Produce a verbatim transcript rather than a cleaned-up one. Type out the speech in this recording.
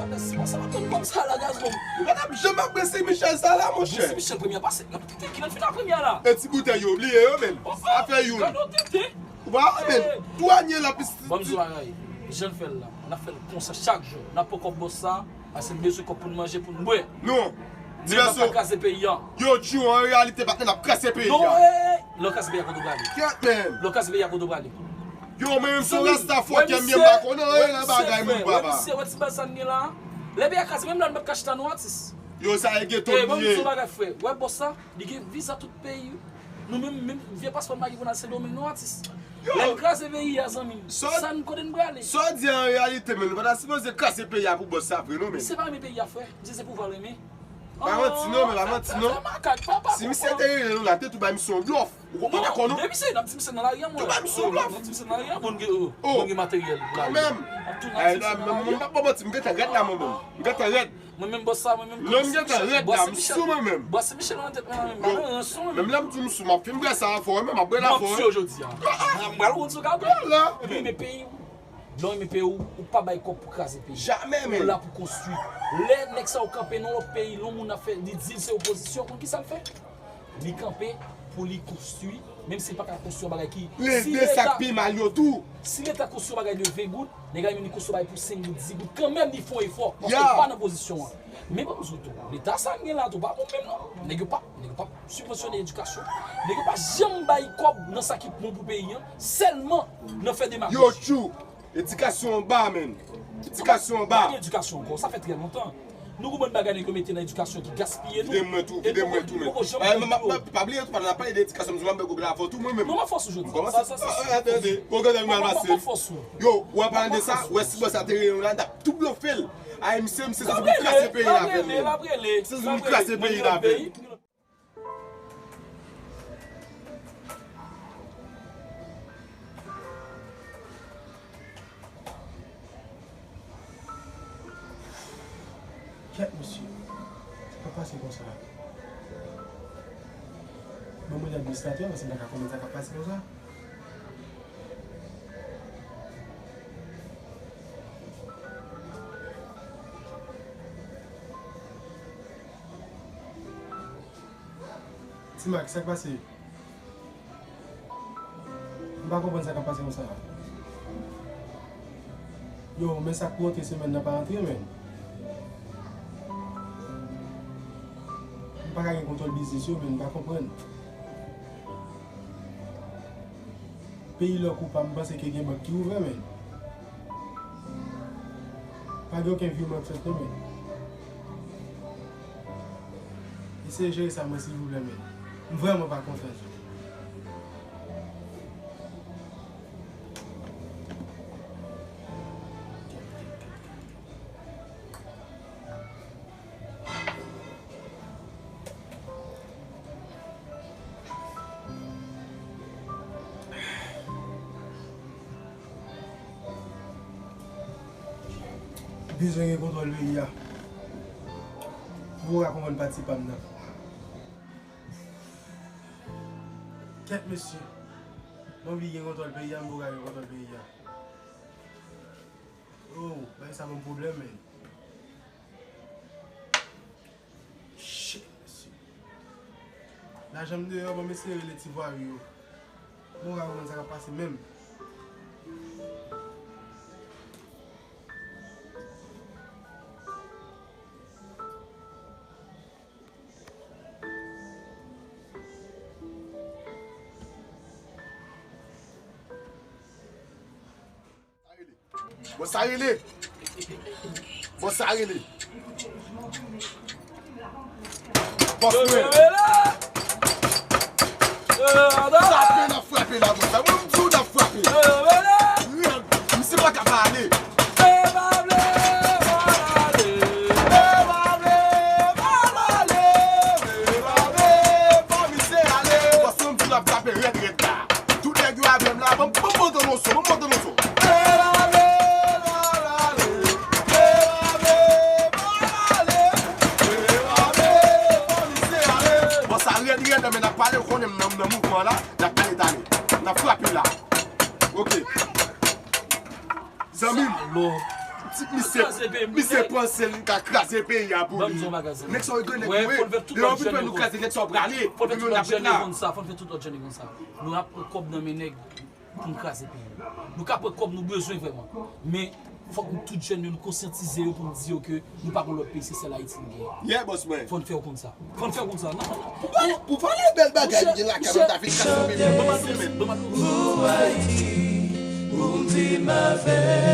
Sa pa tann kòb sa la, gazon. Ou pa t ap janm apresye Michel sa la, monchè. Bon, si Michel premye a pase, l ap tenten ki l fin a premye a la. E ti boutèy yo, bliye yo menm. Sa fè youn. Gade w tenten. Ou pa wè menm. Tou anye la pis. Ban m di w bagay. Jan n fè l la. N ap fè l konsa chak jou. N ap pran kòb bòs sa. Paske n bezwen kòb pou n manje, pou n bwè. Non. Men n ap pa kraze peyi a. Yo, Tchou, an reyalite, patnè, n ap kraze peyi a. Non, eh, lè w kraze peyi a, kote w prale? Kèt, menm. Lè w kraze peyi a, kote w prale? Yo, mwen menm, se yon rasta fòkè m ye, m pa konnen anyen nan bagay moun, papa. Wè misye, wè ti bal sa n gen la. Lè peyi a kraze, menm la, nou p ap ka chita, non, atis. Yo, sa e geto m ye. Eh, ban m di w bagay, frè. Wè bòs sa, li gen viza tout peyi. Nou menm, menm vye paspò n pa gen pou n al Sendomeng, non, atis. Lè n kraze peyi a, zanmi m, sa n, kote n prale? Sa w di an reyalite, men nou pa ta sipoze kraze peyi a pou bòs sa vre, non, men. Misye pa renmen peyi a, frè. Misye se pouvwa l renmen. Pa manti, non, men pa manti, non. Fè makak, papa. Si misye te rele nou la, te tou bay misye yon blòf. Ou konprann akò, non? Depi se, n ap di misye nan lari a, mwen. Tou bay misye yon blòf. N ap di misye nan lari a, moun gen, moun gen materyèl pou lari. Kanmenm. N ap tou nan misye nan lari a. Mwen, mwen pa bon manti, m gentan rèd la, mwen menm. M gentan rèd. Mwen menm bòs sa, mwen menm. Non, m gentan rèd la, m sou mwen menm. Bòs Michel nan tèt mwen menm, pa nan ranson mwen menm. Menm lè m di w m sou, m ap fin bwè sa avè w, mwen menm m ap bwè l avè w. Mwen ap tiye w jodi a. M pral konn sou ka bwè. Vwala. Epi men peyi w. Lè w renmen peyi w, ou pa bay kòb pou kraze peyi. Jamè, men. Ou la pou konstwi. Lè nèg sa yo kanpe nan lòt peyi, lè yon moun ap fè, li di l se opozisyon, konn kisa l fè? Li kanpe pou li konstwi, menm si l pa ka konstwi yon bagay ki, si Leta, sak pi mal yo tou. Si Leta konstwi yon bagay de ven goud, nèg la vini konstwi yon bagay pou senk goud, dis goud, kanmenm li fè yon efò, paske l pa nan pozisyon an. Men ban m di w tou, Leta sa n gen la tou, pa bon menm non. Nèg yo pa, nèg yo pa sibvansyone edikasyon. Nèg yo pa janm bay kòb nan sa ki bon pou peyi an, sèlman nan fè demagòji. Yo, Tchou, edikasyon anba, menm. Edikasyon anba. Pa gen edikasyon ankò, sa fè trè lontan. Nou gon bann bagay nèg yo mete nan edikasyon ki gaspiye nou. Vide mwen tou, vide mwen tou, men. Eh, men, men, pa bliye tou, pandan n ap pale de edikasyon, m di w m ap bèk ou la avè w tou, mwen menm. Non, m ap fòs ou jodi a. Sa, sa, sa, sa. Atande, gwo grann mwen al pase. M ap fòs ou. Yo, ou ap pale de sa, ou wè si bòs la te rele nou la, n t ap tou blofe l. Ay, misye, misye se pou kraze peyi la avè l, men. Misye se pou kraze peyi la avè l. Kèt, mesye. Sa pa pase konsa. Ban mwen rele administratè, paske m pa ka konprann sa k ap pase konsa. Ti Mak, sa k pase? M pa konprann sa k ap pase konsa. Yo, men sa k pou rantre semèn nan pa rantre, men. M pa ka gen kontwòl biznis yo, men m pa konprann. Peyi lòk ou pa, m panse ke gen bank ki ouvè, men. Pa gen okenn vireman k fèt non, men. Eseye jere sa mwen silvouplè, men. M vrèman pa konfyans ou. Bezwen gen kontwòl peyi a. Pou w ka konprann pati pa m nan. Kèt mesye. M anvi gen kontwòl peyi a, m pou ka gen kontwòl peyi a. Oh, bagay sa ban m pwoblèm, men. Shit, mesye. Lajan m deyò, ban m eseye rele ti vwayi yo. Mwen pa konprann sa k ap pase menm. Bòs sa rele. Bòs sa rele. Bòs mwen. Frape, n ap frape la, bòs la. Mwen, m di w, n ap frape. Rèd. Misye pa ka pale. Bòs mwen, m di w, n ap frape rèd, rèd la. Tout nèg yo avè m la, ban m, ban m monte yon so, ban m monte yon so. Bòs sa rèd, rèd, men n ap pale, ou konnen m nan, m nan mouvman la, n ap pale talè. N ap frape la. Ok. Zanmi m. Salòp. Misye, misye panse li ka kraze peyi a pou li. Nèg sa yo gen nèg vre. Lè yo vin fè nou kraze, nèg sa yo prale. Epi nou n ap ret la. Fò n fè tout lòt jèn konsa. Fò n fè tout lòt jèn konsa. Nou ap pran kòb nan men nèg pou n kraze peyi. Nou ka pran kòb nou bezwen vrèman. Men fòk nou tout jèn yo nou konsyantize yo pou n di yo ke nou pa gon lòt peyi, se sèl Ayiti nou gen. Yeah, boss mwen. Fò n fè yo konn sa. Fò n fè yo konn sa. Non, non, non. Pou pale, pou pale bèl bagay, m gen lakay mwen ta fin kraze peyi. Ban m al nan semen, ban m al nan semen.